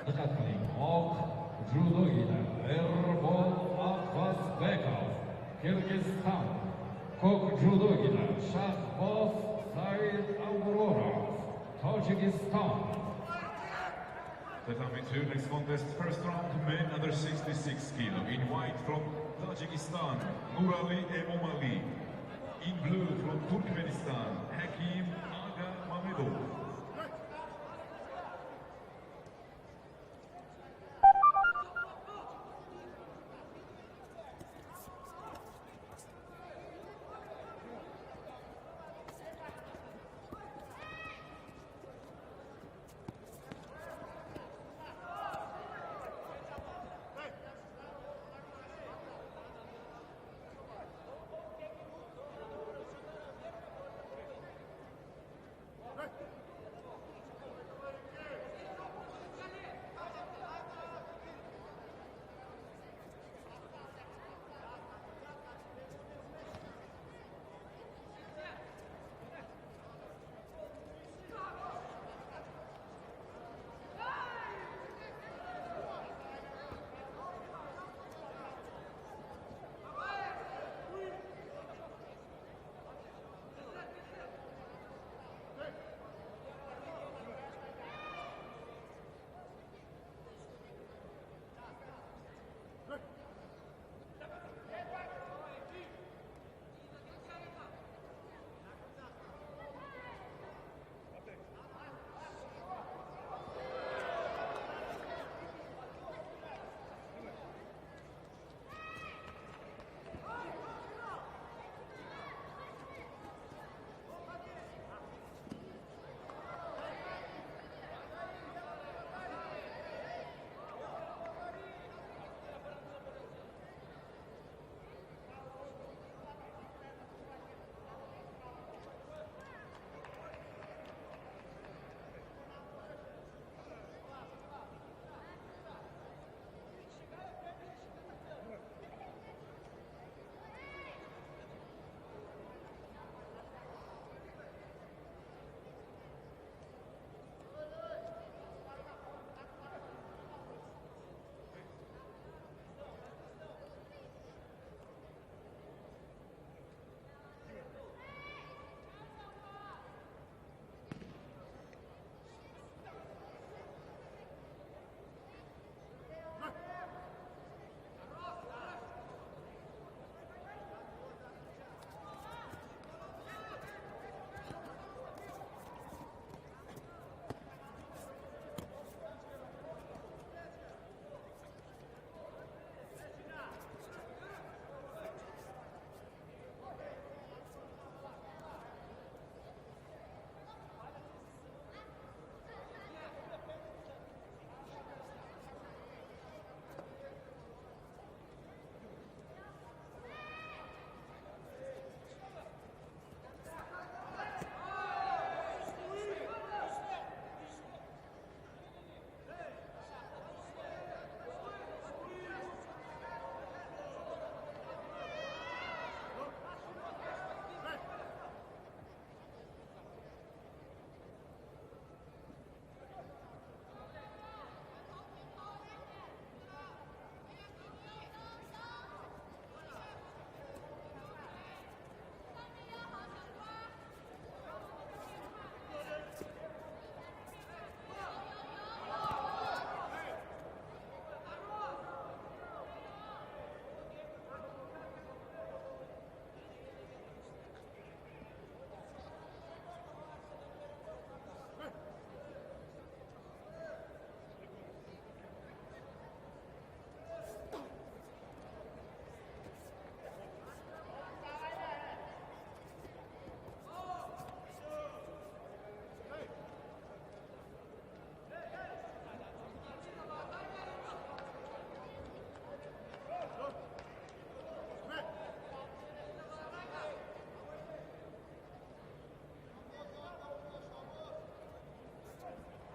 Diqqat qiling, oq judogida Erbol Abbasbekov, Kirgiziston. Ko'k judogida Shahboz Said Avrorov, Tojikiston. Tatami 2, next contest, first round, men under 66 kilo. In white from Tajikistan, Nurali Emomali. In blue from Turkmenistan, Hakim Aga Mamedov.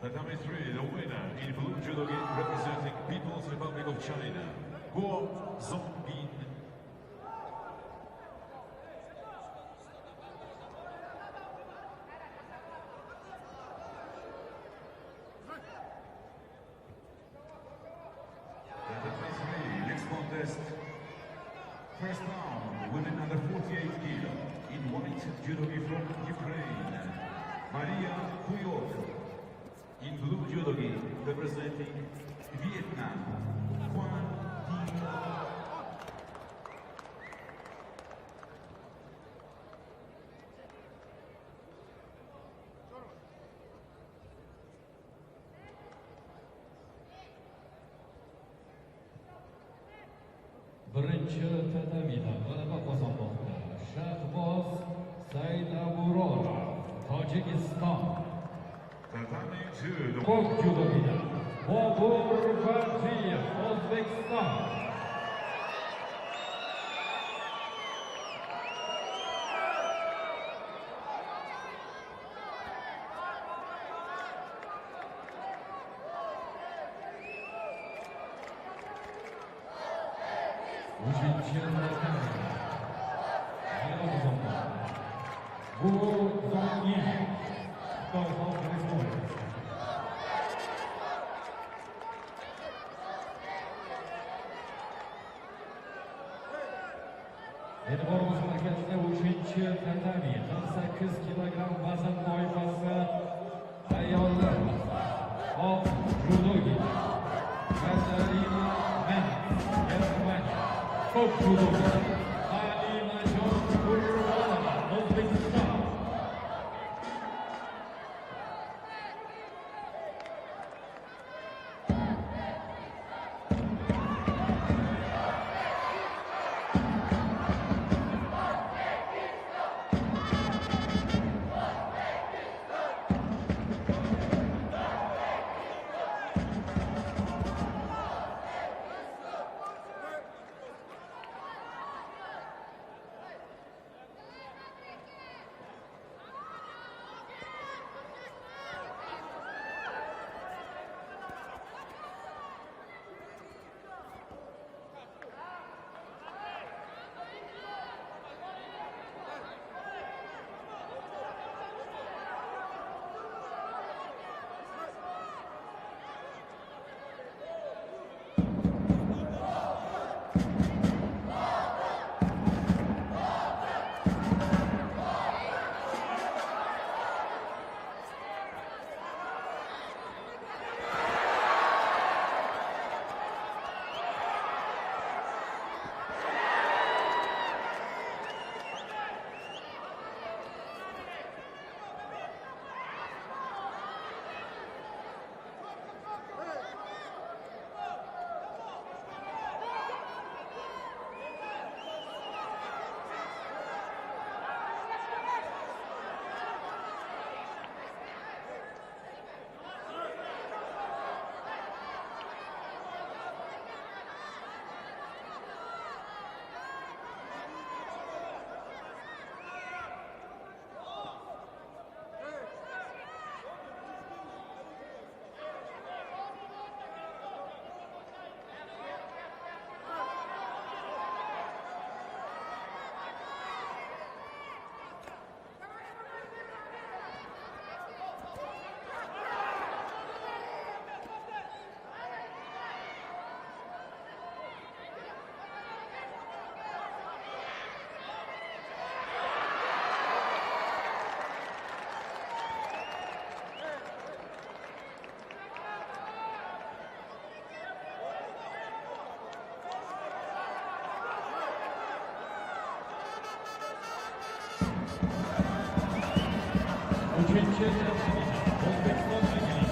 Tatami 3, the winner in blue judo gi representing People's Republic of China, Guo Zongbin. Contest. First round, women under 48 kilo. In white judogi from Ukraine, Maria Kuyok. In blue judogi, representing Vietnam, Quan Thi. Birinchi tatamida g'alaba qozonmoqda Shahboz Saidaburorov, Tojikiston. Tatami 2, the Ko'k judogida Bobur Fadjiyev, O'zbekiston. Uchinchi tatamida g'alaba qozonmoqda Gu Zongyi, Xitoy Xalq Respublikasi. E'tiborimiz markazida uchinchi tatami, 48 kilogramm vazn toifasi ayollar. Oq judogida Katarina Menz, Germaniya. Ko'k judogida Halimajon Qurbonova, O'zbekiston. Uchinchi tatamida O'zbekiston vakili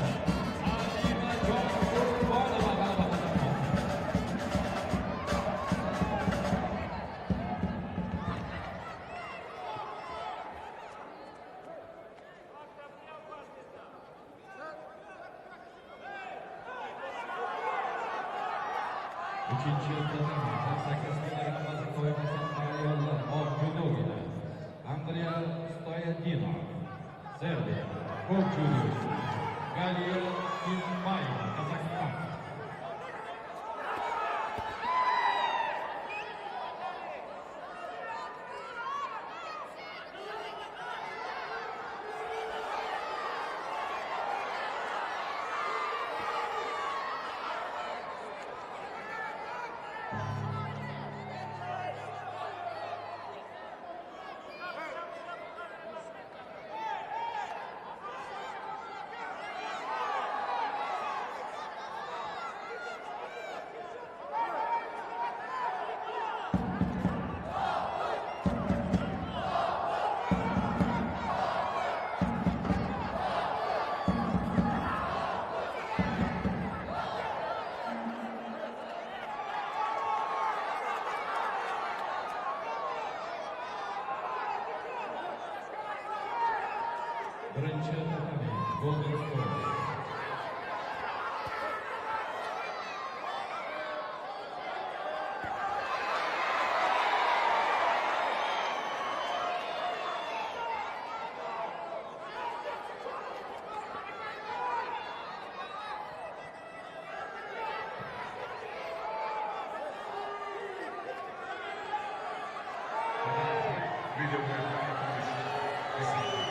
Halimajon Qurbonova g'alaba qozonmoqda. Uchinchi tatami, 48 kilogramm vazn toifasi ayollar. Oq judogida Andrea Stoyadinov, Serbiya. Ko'k judogida Galiya Ismayeva, Qozog'iston. Birinchi tatami, Golden Score. Video referee commission decision.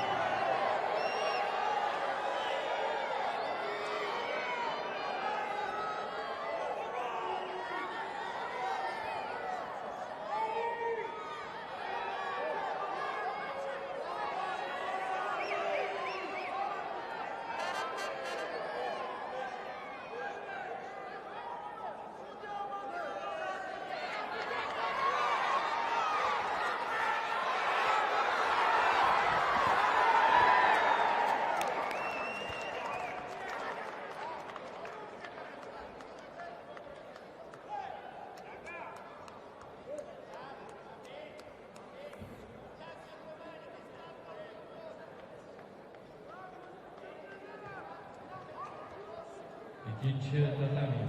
Ikkinchi tatami,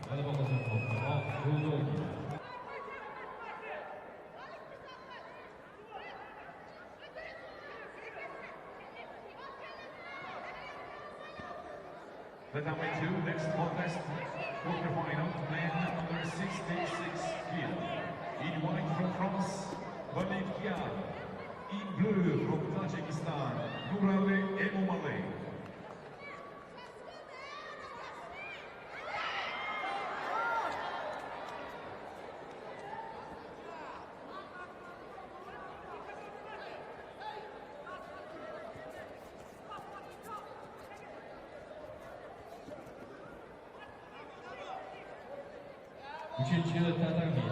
g'alaba qozonmoqda oq judogi. Tatami 2, next contest, quarterfinal, men under 66 kilo. In white from France, Walid Kian. In blue from Tajikistan, Nurali Emomali. Uchinchi tatami,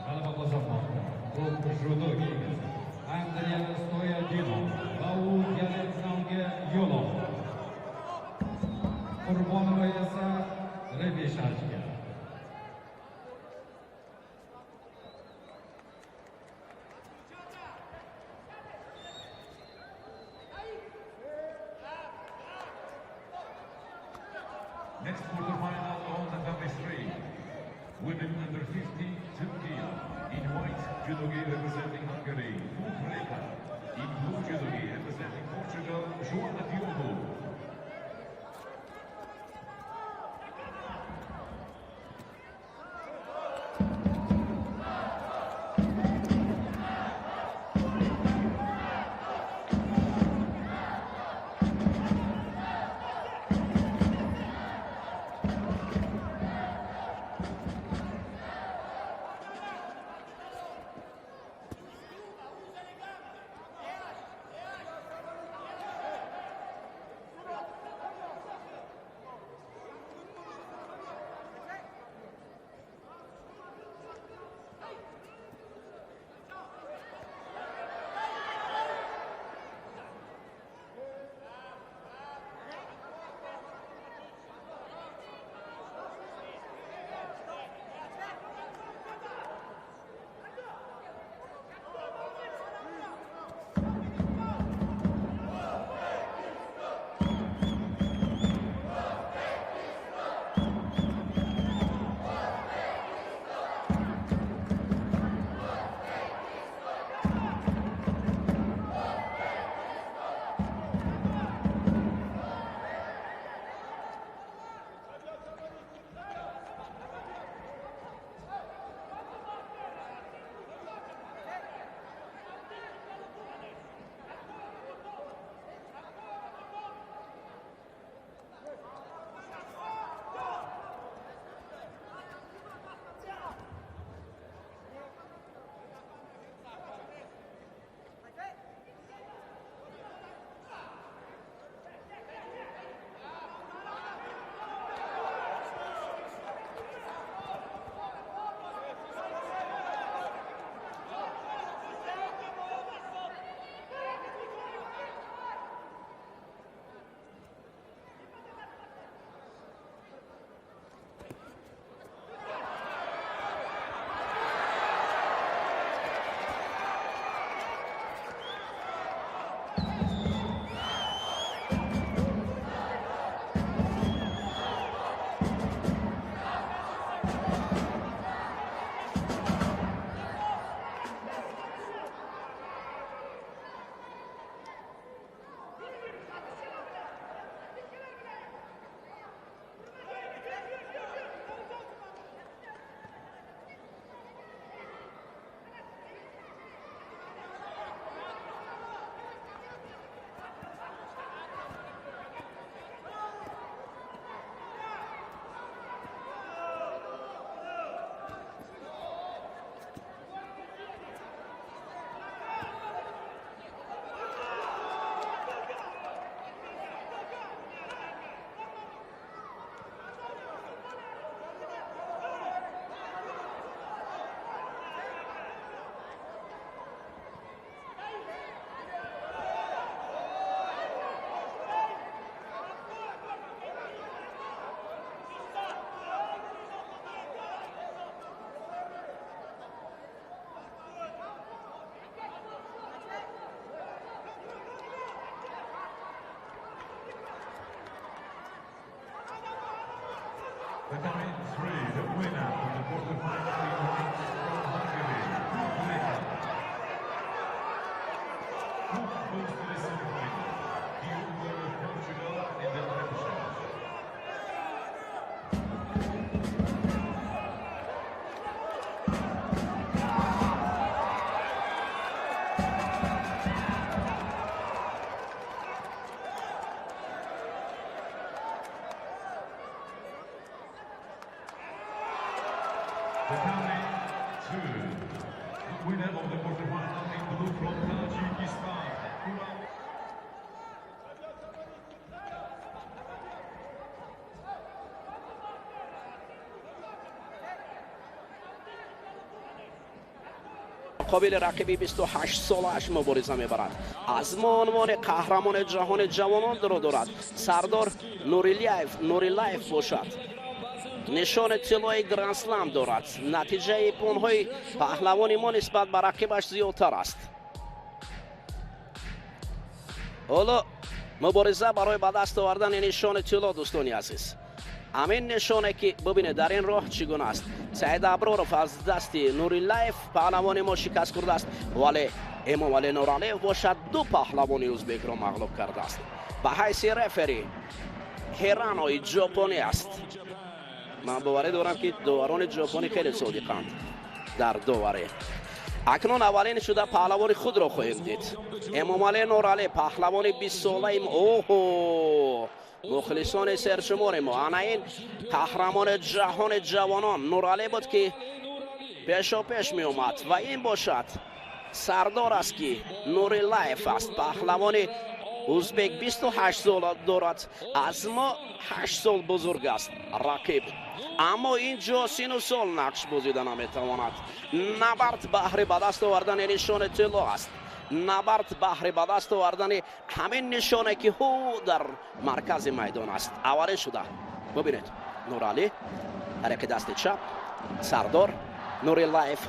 g'alaba qozonmoqda ko'k judogi egasi Andrea Stoyadinov va u yarim finalga yo'l oldi. Qurbonova esa repeshajga. Next quarterfinal on tatami 3. Women under 52 kilo. In white judogi representing Hungary, Fuk Reka. In blue judogi representing Portugal, Joana Diogo. Tatami 3, the winner of the quarterfinal in white from Hungary, Leka. Who goes to the semifinal? Diogo of Portugal in the repechage. Tatami 2, the winner of the quarterfinal in blue from Tajikistan, Kuram. مقابل رقیبی 28 سالش مبارزه میبرد. از ما عنوان قهرمان جهان جوانان رو دارد. سردار نوریلایف باشد. نشان طلای گرند اسلام دارد. نتیجه ایپون‌های پهلوان ما نسبت به رقیبش زیادتر است. حالا مبارزه برای به دست آوردن نشان طلا دوستانی عزیز. همین نشانه که ببینید در این راه چگونه است. سعید ابراروف از دست نوریلایف پهلوان ما شکست خورده است، ولی امامعلی نورعلیف باشد دو پهلوان ازبک را مغلوب کرده است. به حیث رفری هیرانوی ژاپنی است. من باوری دارم که داوران ژاپنی خیلی صادقند در داوری. اکنون اولین شده پهلوان خود را خواهیم دید. امامعلی نورعلی پهلوان 20 ساله. اوه، مخلصان سرشمار ما، انا این قهرمان جهان جوانان نورعلی بود که پیشا پیش می اومد و این باشد سردار است که نوریلایف است، پهلوان ازبک 28 سال دارد، از ما 8 سال بزرگ است رقیب، اما اینجا سن و سال نقش بازیده نمیتواند. نبرد بهر به دست آوردن نشان طلا است. نبرد بهر به دست آوردن همین نشانه که او در مرکز میدان است. اولین شده ببینید نورعلی طریق دست چپ، سردار نوریلایف.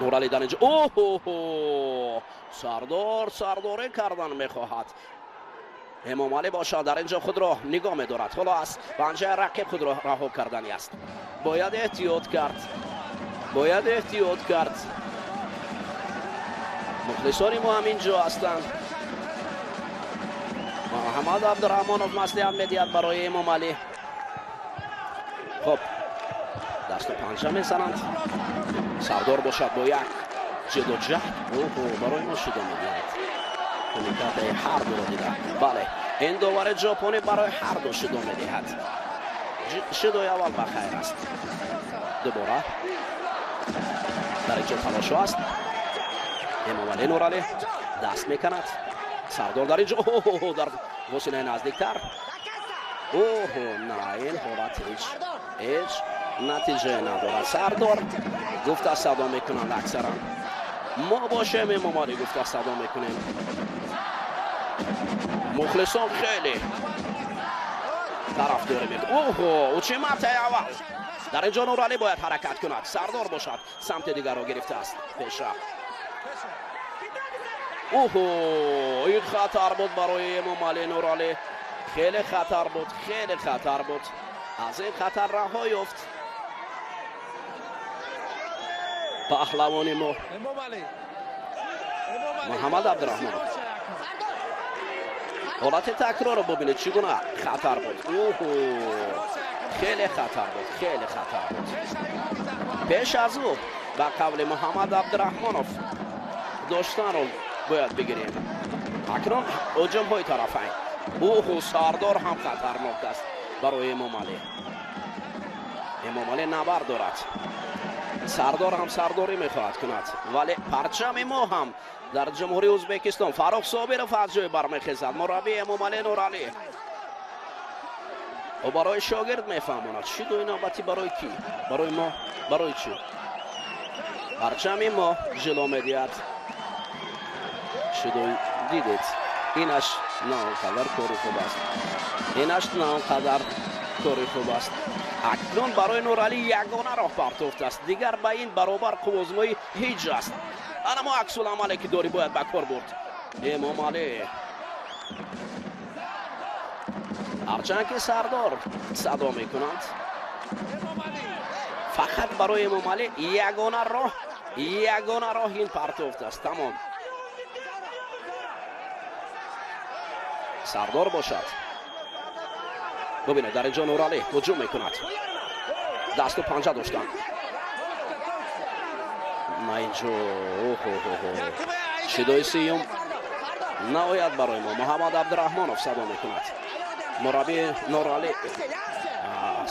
نورعلی در اینجا اوه سردار سرداری کردن میخواهد. امامعلی باشد در اینجا خود را نگاه میدارد. حالا از پنجه رقیب خود را رها کردنی است. باید احتیاط کرد، باید احتیاط کرد. مخلصان ما هم اینجا هستند. محمد عبدالرحمانوف مصلحت میدهد برای امامعلی. خب دست و پنجه میزنند. سردار باشد با یک جد و جهد اوه برای ما شده میدهد. کمیته هر دو را دیده. بله این دوباره ژاپنی برای هر دو شده میدهد. شدوی اول بخیر است. دوباره در اینجا تلاش است. امامعلی نورعلی دست میکند. سردار در اینجا اوه در وسیله نزدیکتر. اوه نه، این حالت هیچ نتیجه ندارد. سردار گفته صدا میکنند اکثرا. ما باشیم امامعلی گفته صدا میکنیم. مخلصان خیلی طرفداری میکنند. اوه اوچیماته اول در اینجا نورعلی باید حرکت کند. سردار باشد سمت دیگر را گرفته است. پیشرفت. اوه این خطر بود برای امامعلی نورعلی. خیلی خطر بود، خیلی خطر بود. از این خطر رها یافت پهلوان ما محمد عبدالرحمن. حالت تکرار رو ببینید چگونه خطر بود. اوه خیلی خطر بود، خیلی خطر بود. پیش از او به قول محمد عبدالرحمانوف داشتن رو باید بگیریم. اکنون هجوم های طرفین. اوه سردار هم خطرناک است برای امامعلی. امامعلی نبرد دارد. سردار هم سرداری میخواهد کند، ولی پرچم ما هم در جمهوری ازبکستان فرخ صابرов از جای برمیخیزد. مربی امامعلی نورعلی او برای شاگرد میفهماند چی دوی نوبتی برای کی، برای ما، برای چی. پرچم ما جلو میدهد. شدوی دیدید اینش نه آنقدر کاری خوب است، اینش نه آنقدر کاری خوب است. اکنون برای نورعلی یگانه راه پرتوفت است. دیگر به این برابر قوازمایی هیچ است. انا ما عکس العملی که داری باید به کار برد. امامعلی هرچند که سردار صدا میکنند Фақат барои Эмомалӣ ягона роҳ, ягона роҳ ин партофт аст. Тамом. Сардор бошад. Бубинед, дар инҷо Нуралӣ ҳуҷум мекунад. Дасту панҷа доштанд. На инҷо, оҳоҳоҳо. Шидои сеюм наояд барои мо. Муҳаммад Абдураҳмонов садо мекунад. Мураббии Нуралӣ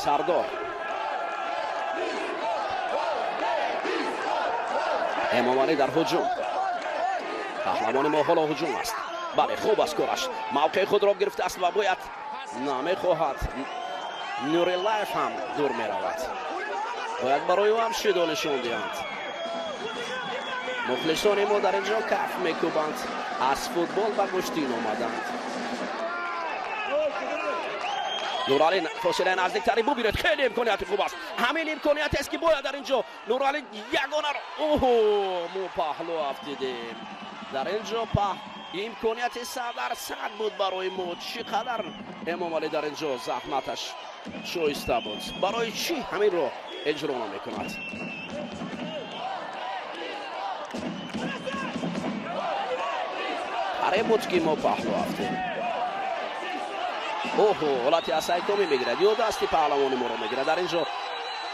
Сардор. Эмомалӣ дар ҳуҷум. Паҳлавони мо ҳоло ҳуҷум аст. Бале, хуб аст кораш. Мавқеи худро гирифтааст ва бояд намехоҳад. Нурилаев ҳам дур меравад. Бояд барои ӯ ҳам шидо нишон диҳанд. Мухлисони мо дар инҷо каф мекӯбанд. Аз футбол ба гӯштин омаданд. Нуралӣ фосилаи наздиктари бубинед, хеле имконияти хуб аст. Ҳамин имконият аст ки бояд дар инҷо Нуралӣ ягона. Оҳо, мо паҳлӯ афтидем. Дар инҷо имконияти 100% буд барои мо. Чӣ қадар Эмомалӣ дар инҷо заҳматаш шоиста буд. Барои чӣ ҳаминро иҷро намекунад? Қариб буд ки мо паҳлӯ афтем. Оҳо, ҳолати асайкомӣ мегирад ё дасти паҳлавони моро мегирад. Дар инҷо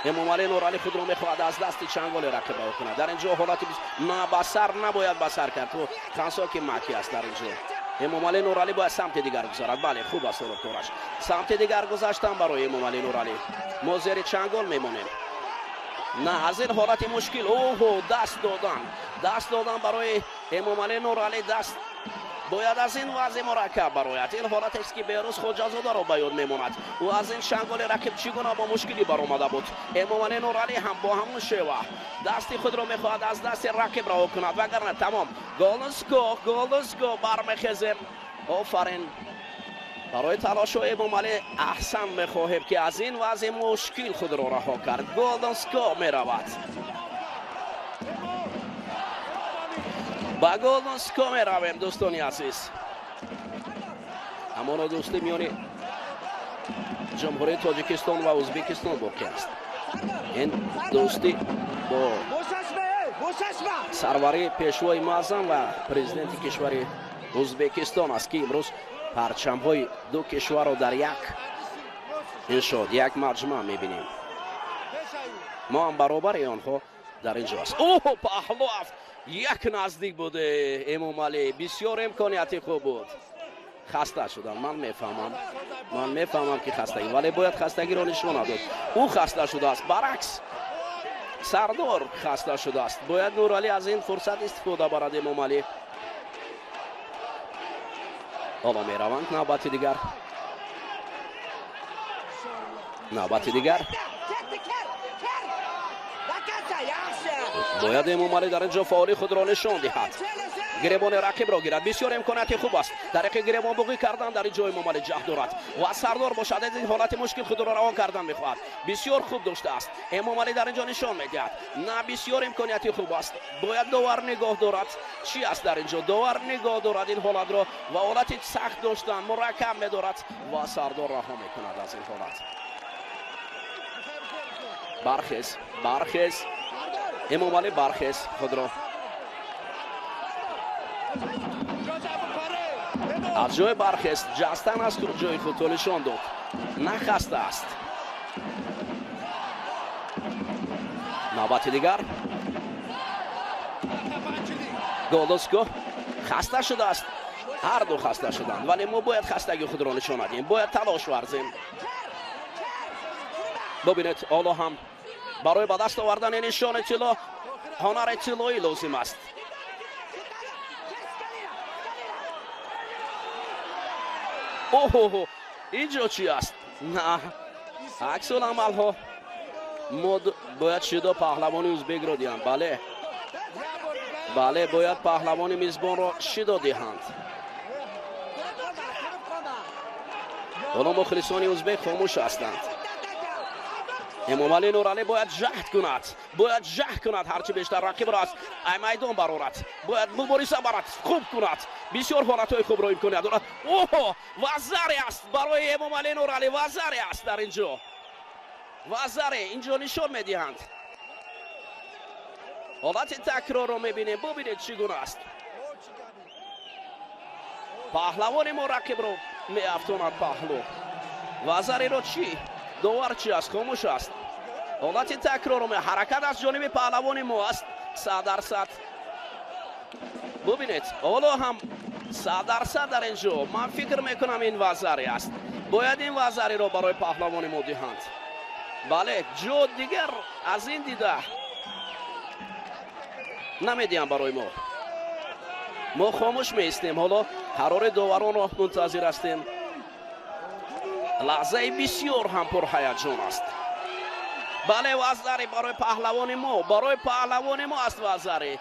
Эмомалӣ Нуралӣ худро мехоҳад аз дасти чанголи рақиб раҳо кунад. Дар инҷо ҳолати на ба сар набояд ба сар кард. То хансоки маки аст дар инҷо. Эмомалӣ Нуралӣ бояд самти дигар гузарад. Бале, хуб аст ҳоло кораш. Самти дигар гузаштан барои Эмомалӣ Нуралӣ. Мо зери чангол мемонем. На, аз ин ҳолати мушкил. Оҳо, даст додан. Даст додан барои Эмомалӣ Нуралӣ, даст бояд аз ин вазъи мураккаб барояд. Ин ҳолатест ки Беҳрӯз Хоҷазодаро ба ёд мемонад. Ӯ аз ин чанголи рақиб чӣ гуна бо мушкилӣ баромада буд. Эмомалӣ Нуралӣ ҳам бо ҳамон шева дасти худро мехоҳад аз дасти рақиб раҳо кунад, вагарна тамом. Golden score, golden score, бармехезем. Офарин барои талошҳои Эмомалӣ. Аҳсан мехоҳем ки аз ин вазъи мушкил худро раҳо кард. Golden score меравад. Ба golden score меравем, дӯстони азиз. Ҳамоно дӯстӣ миёни Ҷумҳурии Тоҷикистон ва Ӯзбекистон боқӣ аст. Ин дӯстӣ бо сарварии пешвои муаззам ва президенти кишвари Ӯзбекистон аст ки имрӯз парчамҳои ду кишварро дар як иншоот, як маҷмӯа мебинем. Мо ҳам баробари онҳо дар инҷо аст. Оҳ, паҳлӯ афт. Як наздик буд Эмомалӣ. Бисёр имконияти хуб буд. Хаста шудам, ман мефаҳмам. Ман мефаҳмам ки хастагӣ, вале бояд хастагиро нишон надод. Ӯ хаста шудааст. Баръакс, Сардор хаста шудааст. Бояд Нуралӣ аз ин фурсат истифода барад. Эмомалӣ ҳоло мераванд. Навбати дигар. Навбати дигар. Бояд Эмомалӣ дар инҷо фаъоли худро нишон диҳад. Гиребони рақибро гирад. Бисёр имконияти хуб аст. Тариқи гиребонбуғӣ кардан дар инҷо Эмомалӣ ҷаҳд дорад ва Сардор бошад аз ин ҳолати мушкил худро равон кардан мехоҳад. Бисёр хуб доштааст. Эмомалӣ дар инҷо нишон медиҳад. На, бисёр имконияти хуб аст. Бояд довар нигоҳ дорад. Чӣ аст дар инҷо? Довар нигоҳ дорад ин ҳолатро ва ҳолати сахт доштан мураккаб медорад ва Сардор раҳо мекунад аз ин ҳолат. Бархез, бархез. Эмомалӣ бархез худро. Аз ҷой бархест, ҷастан аз ҷои худ нишон дод. Нахаста аст. Навбати дигар. Golden score хаста шудааст. Ҳар ду хаста шуданд, вале мо бояд хастагии худро нишон надиҳем. Бояд талош варзем. Бубинед, ҳоло ҳам барои ба даст овардани нишони тилло ҳунари тиллоӣ лозим аст. Оҳо, инҷо чӣ аст? На, аксуламалҳо мо бояд шидо паҳлавони ӯзбекро диҳанд. Бале, бале, бояд паҳлавони мизбонро шидо диҳанд. Ҳоло мухлисони ӯзбек хомӯш ҳастанд. Эмомалӣ Нуралӣ бояд ҷаҳд кунад, бояд ҷаҳд кунад, ҳарчи бештар рақибро аз майдон барорад, бояд мубориза барад, хуб кунад. Бисёр ҳолатҳои хубро имконият дорад. Оҳо, вазаре аст барои Эмомалӣ Нуралӣ, вазаре аст дар инҷо. Вазаре инҷо нишон медиҳанд. Ҳолати такрорро мебинем. Бубинед, чӣ гуна аст. Паҳлавони мо рақибро меафтонад паҳлӯ. Вазареро чӣ? Довар чӣ аст? Хомӯш аст. Ҳолати такрорро ҳаракат аз ҷониби паҳлавони мо аст. 100%. Бубинед, ҳоло ҳам 100% дар ин ҷо. Ман фикр мекунам, ин вазаре аст. Бояд ин вазареро барои паҳлавони мо диҳанд. Бале, ҷо дигар аз ин дида намедиҳам барои мо. Мо хомӯш меистем. Ҳоло қарори доваронро мунтазир ҳастем. Лаҳзаи бисёр ҳам пурҳаяҷон аст. Бале, вазаре барои паҳлавони мо, барои паҳлавони мо аст вазаре.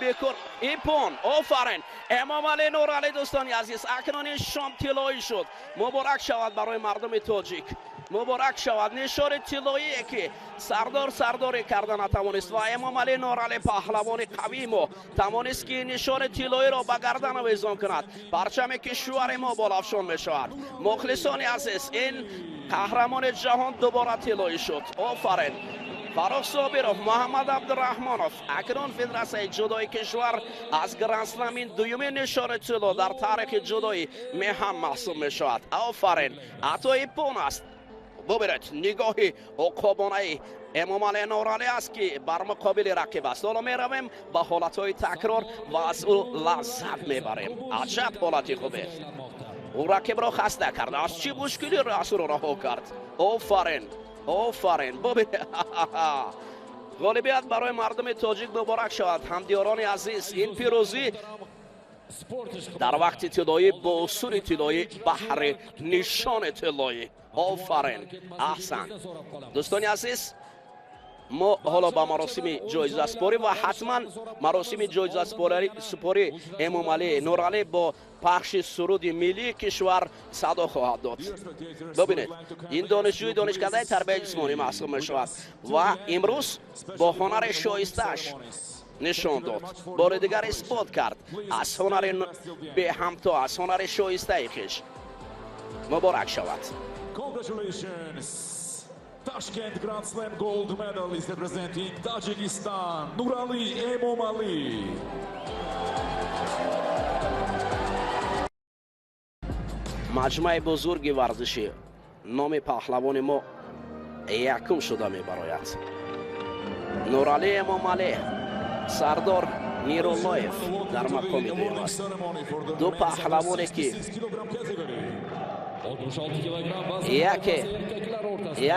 Бекор иппон. Офарин, Эмомалӣ Нуралӣ. Дӯстони азиз, акнун ин шом тиллоӣ шуд. Муборак шавад барои мардуми тоҷик, муборак шавад. Нишони тиллоие, ки Сардор сардорӣ карда натавонист ва Эмомалӣ Нуралӣ, паҳлавони қавии мо, тавонист, ки нишони тиллоиро ба гардан овезон кунад. Парчами кишвари мо болафшон мешавад. Мухлисони азиз, ин қаҳрамони ҷаҳон дубора тиллоӣ шуд. Офарин, Фаррух Собиров, Муҳаммад Абдураҳмонов. Акнун Федератсияи ҷудои кишвар аз Гранд-слам ин дуюмин нишони тилло дар таърихи ҷудои меҳан маҳсуб мешавад. Офарин, ҳатто иппон аст. Бубинед, нигоҳи уқобонаи Эмомалӣ Нуралӣ аст, ки бар муқобили рақиб аст. Ҳоло меравем ба ҳолатҳои такрор ва аз ӯ лаззат мебарем. Аҷаб ҳолати хубест! Ӯ рақибро хаста кард, аз чӣ мушкилӣ расуро раҳо кард. Офарин, офарин. Бубин, ғолибият барои мардуми тоҷик муборак шавад. Ҳамдиёрони азиз, ин пирӯзӣ дар вақти тиллоӣ, бо усули тиллоӣ, баҳри нишони тиллоӣ. Офарин, аҳсан. Дӯстони азиз, мо ҳоло ба маросими ҷоизасупорӣ ва ҳатман маросими ҷоизасупорӣ Эмомалӣ Нуралӣ бо пахши суруди миллии кишвар садо хоҳад дод. Бубинед, ин донишҷӯи донишкадаи тарбияи ҷисмонӣ маҳсуб мешавад ва имрӯз бо ҳунари шоистааш нишон дод, бори дигар исбот кард аз ҳунари беҳамто, аз ҳунари шоистаи хеш. Муборак шавад. Tashkent Grand Slam gold medalist representing Tajikistan, Nurali Emomali. Маҷмӯаи бузурги варзишӣ номи паҳлавони мо якум шуда мебарояд. Нуралӣ Эмомалӣ, Сардор Мируллоев дар мақоми дуюм аст. Ду паҳлавоне, ки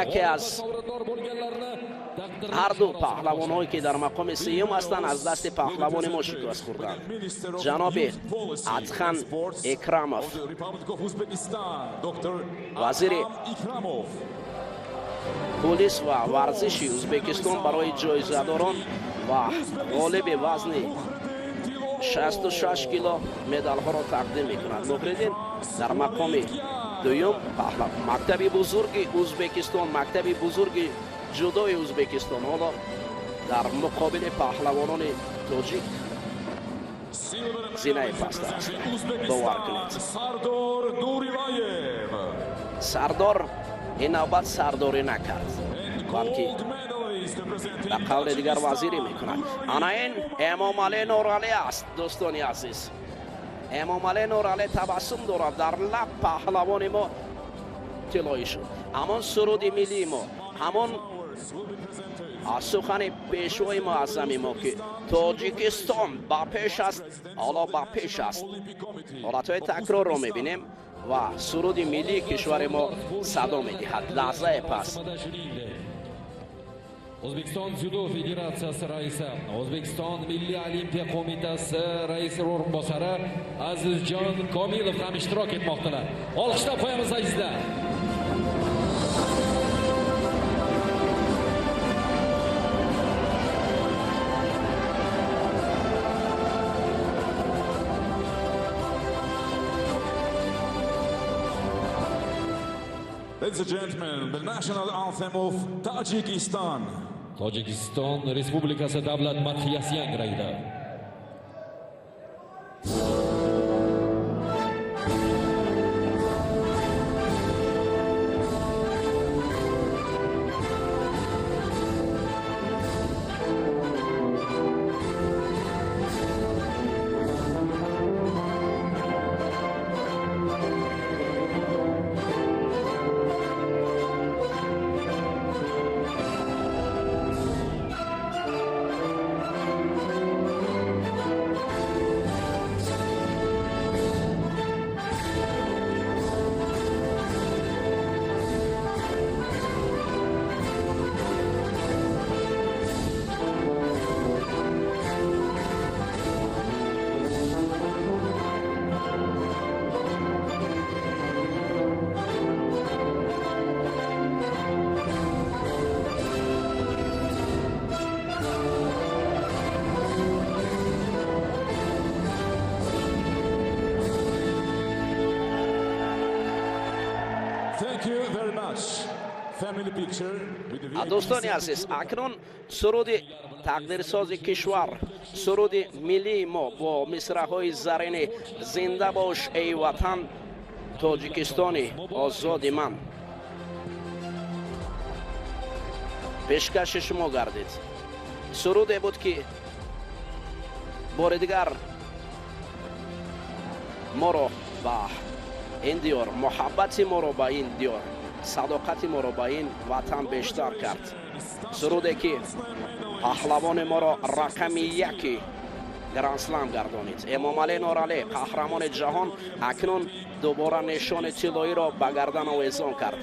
яке аз ҳарду паҳлавонҳое, ки дар мақоми сеюм ҳастанд, аз дасти паҳлавони мо шикаст хӯрданд. Ҷаноби Адхан Икрамов, вазири пулис ва варзиши Ӯзбекистон, барои ҷоизадорон ва ғолиби вазни 66 кило медалҳоро тақдим мекунад. Муҳриддин дар мақоми дуюм, мактаби бузурги Ӯзбекистон, мактаби бузурги ҷудои Ӯзбекистон ҳоло дар муқобили паҳлавонони тоҷик зинаи паста аст. Бовар кунед, Сардор ин навбат сардорӣ накард, балки ба қавли дигар вазирӣ мекунад. Ана ин Эмомалӣ Нуралӣ аст. Дӯстони азиз, Эмомалӣ Нуралӣ табассум дорад дар лаб. Паҳлавони мо тиллоӣ шуд. Ҳамон суруди миллии мо, ҳамон аз сухани пешвои муаззами мо, ки Тоҷикистон ба пеш аст, ҳоло ба пеш аст. Ҳолатҳои такрорро мебинем ва суруди миллии кишвари мо садо медиҳад лаҳзае пас. O'zbekiston dzyudo federatsiyasi raisi, O'zbekiston Milliy Olimpiya Qo'mitasi raisi o'rinbosari Azizjon Komilov ham ishtirok etmoqdalar. Olqishlab qo'yamiz, azizlar. Ladies and gentlemen, the national anthem of Tajikistan. Tojikiston Respublikasi davlat madhiyasi yangraydi. Thank you very much. Family picture with the VIP. Дӯстони азиз, акнун суруди тақдирсози кишвар, суруди миллии мо бо мисраҳои зарини «Зинда бош, эй Ватан, Тоҷикистони озоди ман» пешкаши шумо гардид. Суруде буд, ки бори дигар моро ба ин диёр, муҳаббати моро ба ин диёр, садоқати моро ба ин ватан бештар кард. Суруде, ки паҳлавони моро рақами яки Гранд Слам гардонид. Эмомалӣ Норалӣ, қаҳрамони ҷаҳон, акнун дубора нишони тиллоиро ба гардан овезон кард.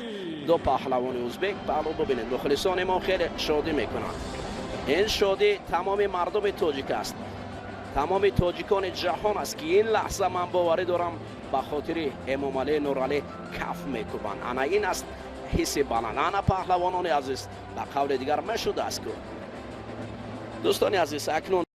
Ду паҳлавони узбек паҳлу. Бубинед, мухлисони мо хеле шодӣ мекунанд. Ин шодӣ тамоми мардуми тоҷик аст, тамоми тоҷикони ҷаҳон аст, ки ин лаҳза, ман боварӣ дорам, ба хотири Эмомалӣ Нуралӣ каф мекӯбанд. Ана ин аст ҳисси баланд. Ана, паҳлавонони азиз, ба қавли дигар мешудааст ку. Дӯстони азиз, акнун